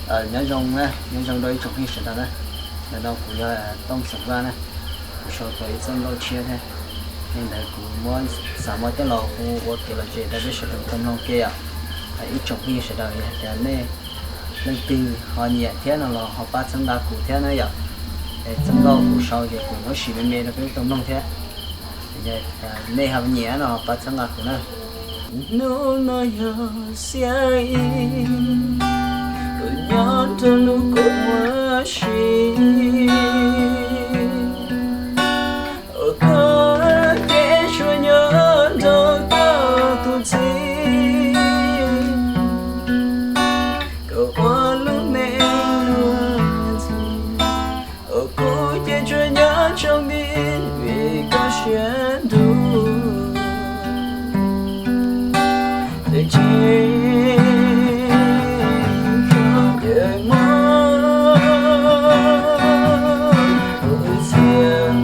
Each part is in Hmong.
Nyob zoo na, nyob zoo rau ib tsoom phooj ywg sawv daws na. Ntawm no kuv yog Tooj Xeem Vaj na, kuv sau tau ib txoj nkauj tshiab thiab. Li ntawd kuv muab xav muab coj los hu ua kev lom zem rau peb sawv daws tau mloog ke yom. Ib tsoom phooj ywg sawv daws yog hais tias nej leej twg ho nyiam thiab no los ho pab txhawb nqa kuv thiab na yom. Es txoj nkauj kuv sau ces kuv muab sim me me rau peb tau mloog thiab. Nej ho nyiam no pab txhawb nqa kuv na. Hnub no yog xiab ib, kuv nyob nrog lub kua muag si. Ua koj ces tsuas nyob nrog koj tus txiv, koj ua lub neej ua ntxiv. Ua kuv ces tsuas nyob tsaus nti vim koj siab ntuj. Tus tsis kheev nyiam mob, tus txias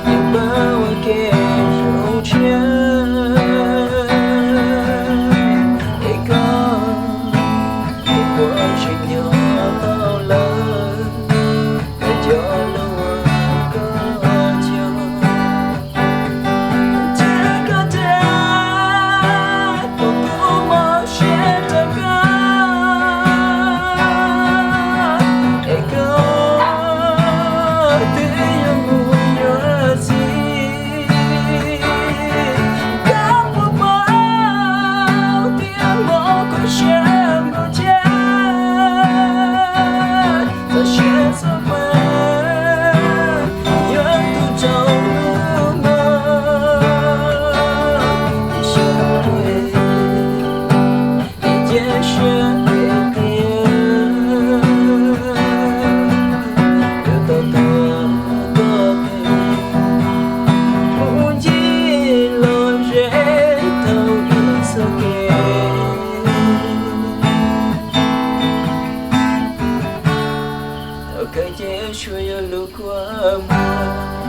nyiam pab ua kev zoo tshiab. Es koj, es koj tsis nyob tau lawm, koj coj lub ua koj coj. Cia koj dag, kuv kuj mob siab rau koj. Es koj twb yuav mus yuav txiv, koj puas paub tias mob koj siab npaum cas? Txoj sia txoj pa yuav tu rau lub no, ib siab phem, ib cia siab phem tiag. Yuav tau tuag koj tes, mus ncig lom zem tau ib txoj kev. Thaum kawg ces tsuas yog lub kua muag.